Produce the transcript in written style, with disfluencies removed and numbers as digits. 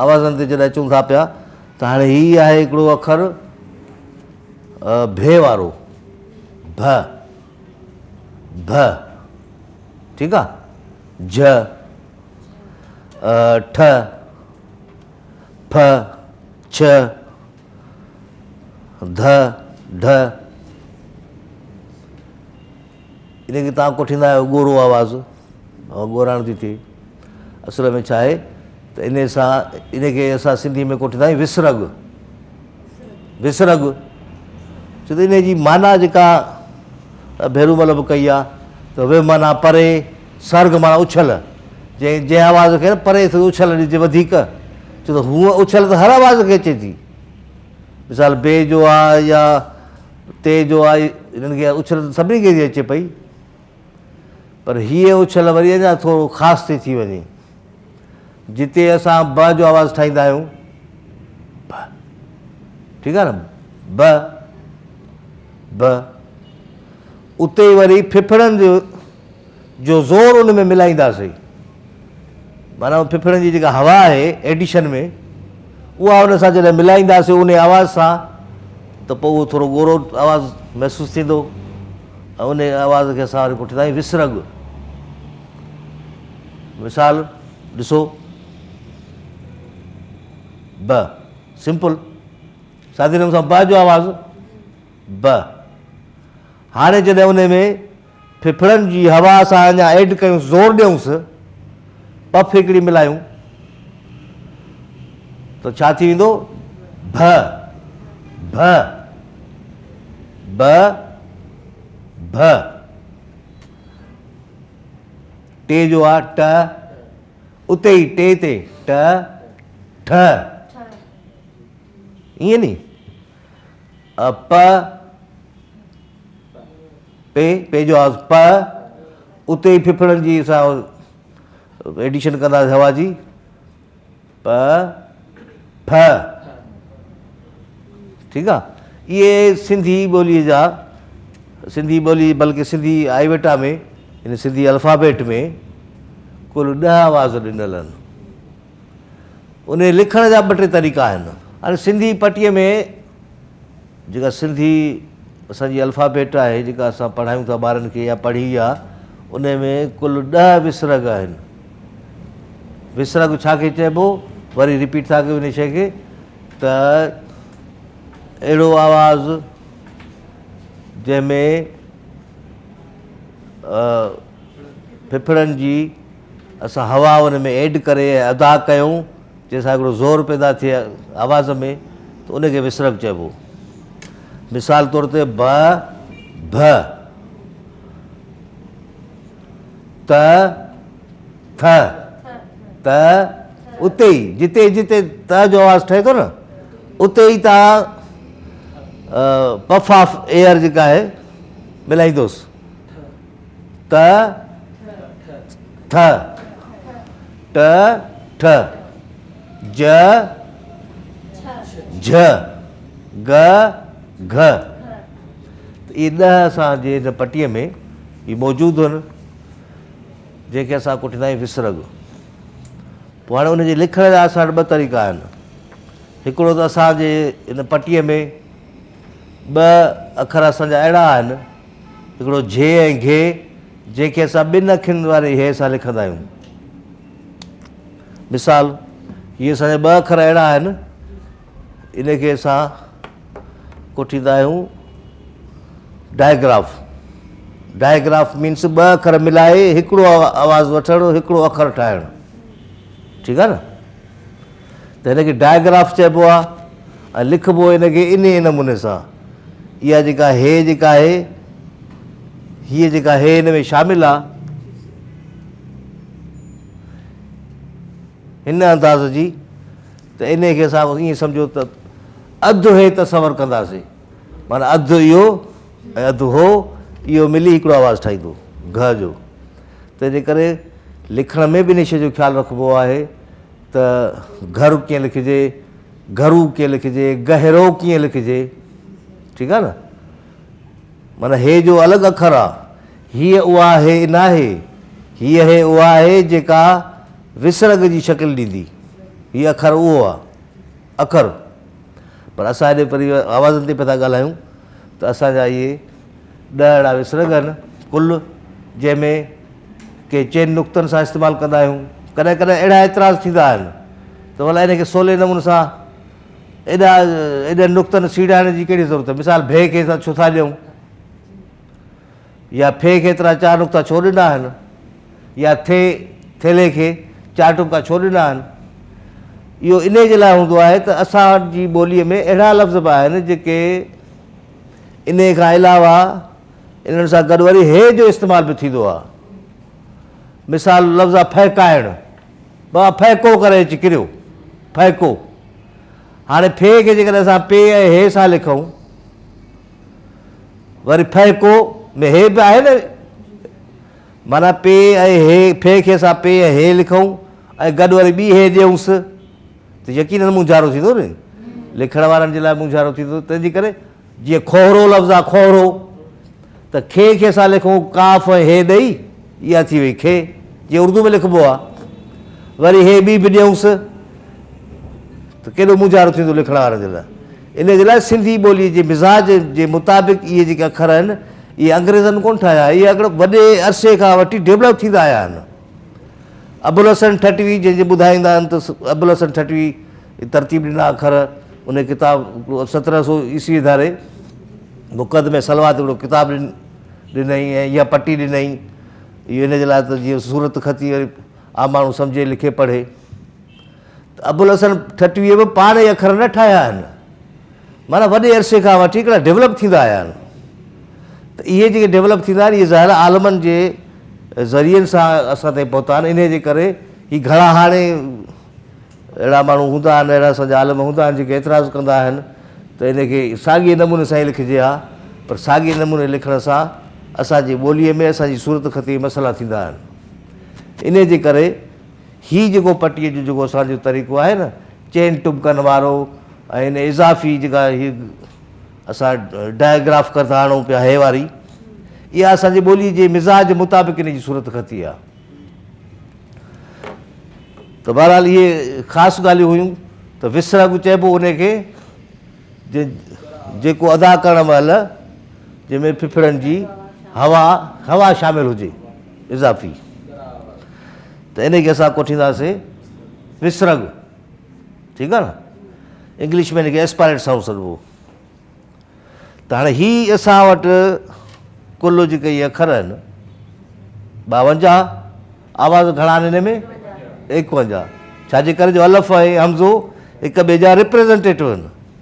آوازن تي جڏهن اچون ٿا پيا ته هاڻي هي آهي هڪڙو اکر ڀي وارو ڀ ڀ ٺيڪ آ جھ ٺ ڦ ڇ ڌ ڍ ان کي توهان ڪوٺيندا آهيو ڳورو آواز ڳوراڻ ٿي ٿئي اصل ۾ ڇا آهي ته ان سان ان کي اسان سنڌي ۾ ڪوٺيندا آهيون وسرڳ وسرڳ ڇو ته ان جي معنيٰ جيڪا ڀيرومل به ڪئي آهي ته وي معنيٰ پري سرڳ معنيٰ اڇل جنهن جنهن آواز کي پري ٿو اڇل ڏجي وڌيڪ ڇو ته هونء اڇل ته هر آواز کي اچي ٿي مثال بي جو آ يا تي جو آ انهن کي اڇل ته سڀني کي ٿي اچي پئي پر هيء اڇل وري اڃا ٿورو خاص ٿي ٿي وڃي جتي اسان ب جو آواز ٺاهيندا آهيون ب ٺيڪ آهي نه ب ب اتي وري ڦڦڙن جو جو زور ان ۾ ملائينداسين معنيٰ ڦڦڙن جي جيڪا هوا آهي ايڊيشن ۾ اها ان سان جڏهن ملائينداسين ان آواز سان ته پوء اهو ٿورو ڳورو آواز محسوس ٿيندو ۽ ان آواز کي اسان وري ڪوٺيندا آهيون وسرڳ. مثال ڏسو ب سمپل سادي نموني سان ب جو آواز ب هاڻي جڏهن ان ۾ ڦڦڙن جي هوا اسان اڃا ايڊ ڪيون زور ڏيونس پف هڪڙي ملايون ته ڇا ٿي ويندو ڀ ڀ ب ڀ ٽي جو آ ٽ اتي ئي ٽي تي ٽ ٺ ائين ني پ پي پي جو آواز پ اتي ئي ڦڦڙن جي اسان ايڊيشن ڪنداسين هوا جي پ ڦ ٺيڪ آ اهي سنڌي ٻوليء جا سنڌي ٻولي بلڪه سنڌي آئيويٽا ۾ يعني سنڌي الفابيٽ ۾ ڪل ڏهه آواز ڏنل آهن ان لکڻ جا ٻه ٽي طريقا آهن هاڻي سنڌي پٽيء ۾ جيڪا سنڌي اسان جي الفابيٽ آهي جيڪا اسان پڙهايون ٿا ٻارن کي يا پڙهي آ ان ۾ ڪل ڏهه وسرڳ آهن وسرڳ ڇا کي چئبو وري رپيٽ ٿا ڪيون ان شيء کي ته اهڙو آواز جنهن ۾ ڦڦڙن جي اسان هوا ان ۾ ايڊ ڪري ادا ڪيون جنهن سان هڪڙو زور پيدا ٿئي آواز ۾ ته ان کي وسرڳ چئبو. مثال طور تي ب، ڀ، ت، ٿ، ته اتي ئي جتي جتي ت جو آواز ٺهي ٿو نه اتي ئي توهان پف آف ايئر جيڪا آهي ملائيندوس ت، ٿ، ٽ، ٺ، ج، جھ، گ، گھ. ته اهي ڏهه اسان جي هن پٽيء ۾ اهي موجود هن، جنهن کي اسان ڪوٺيندا آهيون وسرڳ. پوء هاڻي ان جي لکڻ جا اسان وٽ ٻه طريقا آهن. هڪڙو ته اسان جي هن پٽيء ۾ ٻه اکر اسان جا اهڙا آهن، هڪڙو جھي ۽ گھي، جنهن کي اسان ٻن اکين واري هي سان لکندا آهيون. مثال، هي اسان جا ٻه اکر اهڙا آهن، ان کي اسان ڪوٺيندا آهيون ڊائگراف. ڊائگراف مينس ٻه اکر ملائي هڪڙو آواز وٺڻ، هڪڙو اکر ٺاهڻ. ٺيڪ آهي نه؟ ته هن کي ڊائگراف چئبو آهي ۽ لکبو هن کي انهيء نموني سان. اها جيڪا هي جيڪا آهي، هيء جيڪا هي هن ۾ شامل آهي، هن انداز جي ته انهيء کي اسان ائين سمجهو ته اڌ هي تصور ڪنداسين، معنيٰ اڌ اهو ۽ اڌ هو، اهو ملي هڪڙو آواز ٺاهيندو گهه جو. تنهنجي ڪري لکڻ ۾ به ان شيء جو خيال رکبو آهي ته گهر ڪيئن لکجي، گهرو ڪيئن لکجي، گهرو ڪيئن لکجي، ٺيڪ آهي نه؟ معنيٰ هي جو الڳ اکر آ، هيء اها هي ناهي، هيء هي اها آهي جيڪا وسرڳ جي شڪل ڏيندي. هي اکر اهو آهي اکر پر اسان هيڏي پري آوازن تي پيا ٿا ڳالهايون ته اسان جا اهي ڏهه اهڙا وسرڳ آهن ڪل جنهن ۾ ڪي چئن نقطن سان استعمال ڪندا آهيون ڪڏهن ڪڏهن اهڙا اعتراض ٿيندا آهن ته ڀلا ان کي سولي نموني سان ايڏا ايڏن نقطن سيڙائڻ جي ڪهڙي ضرورت آهي مثال ڀي کي اسان ڇو ٿا ڏيون يا ڦي کي ايترا چار نقطا ڇو ڏنا آهن يا ٿي ٿيلهي کي چار ٽٻڪا ڇو ڏنا آهن؟ اهو انهيء جي لاء هوندو آهي ته اسان جي ٻوليء ۾ اهڙا لفظ به آهن جيڪي انهيء کان علاوه انهن سان گڏ وري هي جو استعمال به ٿيندو آهي. مثال لفظ آهي ڦهڪائڻ. بابا ڦهڪو ڪري اچي ڪريو. ڦهڪو. هاڻي ڦي کي جيڪڏهن اسان پي ۽ هي سان لکون وري ڦهڪو ۾ هي به آهي نه معنيٰ پي ۽ هي، ڦي کي اسان پي ۽ هي لکون ۽ گڏ وري ٻي هي ڏيونس ته يقينن مونجهارو ٿيندو نه. لکڻ وارن جي لاء مونجهارو ٿيندو. تنهن جي ڪري جيئن کوهرو لفظ آهي کوهرو ته کي کي اسان لکون ڪاف ۽ هي ڏئي اها ٿي وئي کي جيئن اردو ۾ لکبو آهي وري هي ٻي به ڏيونس ته ڪيڏو مونجهارو ٿيندو لکڻ وارن جي لاء. ان جي لاء سنڌي ٻوليء جي مزاج جي مطابق اهي جيڪي اکر آهن اهي انگريزن ڪونه ٺاهيا، اهي هڪڙو وڏي عرصي کان وٺي ڊيولپ ٿيندا آيا آهن. ابوالحسن ٺٽوي جنهن جي ٻڌائيندا آهن ته ابوالحسن ٺٽوي ترتيب ڏنا اکر ان ڪتاب هڪڙو 1700 عيسوي ڌاري مقدمه صلوات هڪڙو ڪتاب ڏنائين ۽ اها پٽي ڏنائين اهو ان جي لاء ته جيئن صورت خطي وري عام ماڻهو سمجهي لکي پڙهي ته ابوالحسن ٺٽويء به پاڻ اهي اکر نه ٺاهيا آهن. معنيٰ وڏي عرصي کان وٺي هڪڙا ڊولپ ٿيندا آيا آهن ته اهي جيڪي ڊولپ ٿيندا آهن اهي ظاهر عالمن جي ذريعن سان اسان تائين پهتا آهن انهيء جي ڪري هي گهڻا هاڻي اهڙا ماڻهو هوندا آهن اهڙا اسان جا عالم هوندا آهن جيڪي اعتراض ڪندا آهن ته ان کي ساڳئي نموني سان ئي لکجي ها پر ساڳئي نموني لکڻ سان اسان جي ٻوليء ۾ اسان جي صورتخطيء ۾ مسئلا ٿيندا آهن انهيء جي ڪري هي جيڪو پٽيء جو جيڪو اسان جو طريقو آهي نه چئن ٽٻڪن وارو ۽ ان اضافي جيڪا هي اسان ڊائگراف ڪري ٿا آڻون پيا هي واري اها اسان جي ٻوليء جي مزاج مطابق ان جي صورت خطي آهي ته بهرحال اهي خاص ڳالهيون هيون ته وسرڳ چئبو ان کي جيڪو ادا ڪرڻ مهل جنهن ۾ ڦڦڙن جي هوا هوا شامل هجي اضافي ته ان کي اسان ڪوٺينداسين وسرڳ ٺيڪ آهي نه انگلش ۾ ان کي ايسپائريٽ سائونڊ سڏبو ته هاڻي هي اسان وٽ ڪل جيڪي اهي اکر آهن 52 آواز گهڻا آهن هن ۾ 51 ڇاجي ڪري جو الف ۽ همزو هڪ ٻئي جا ريپريزنٽيٽو آهن.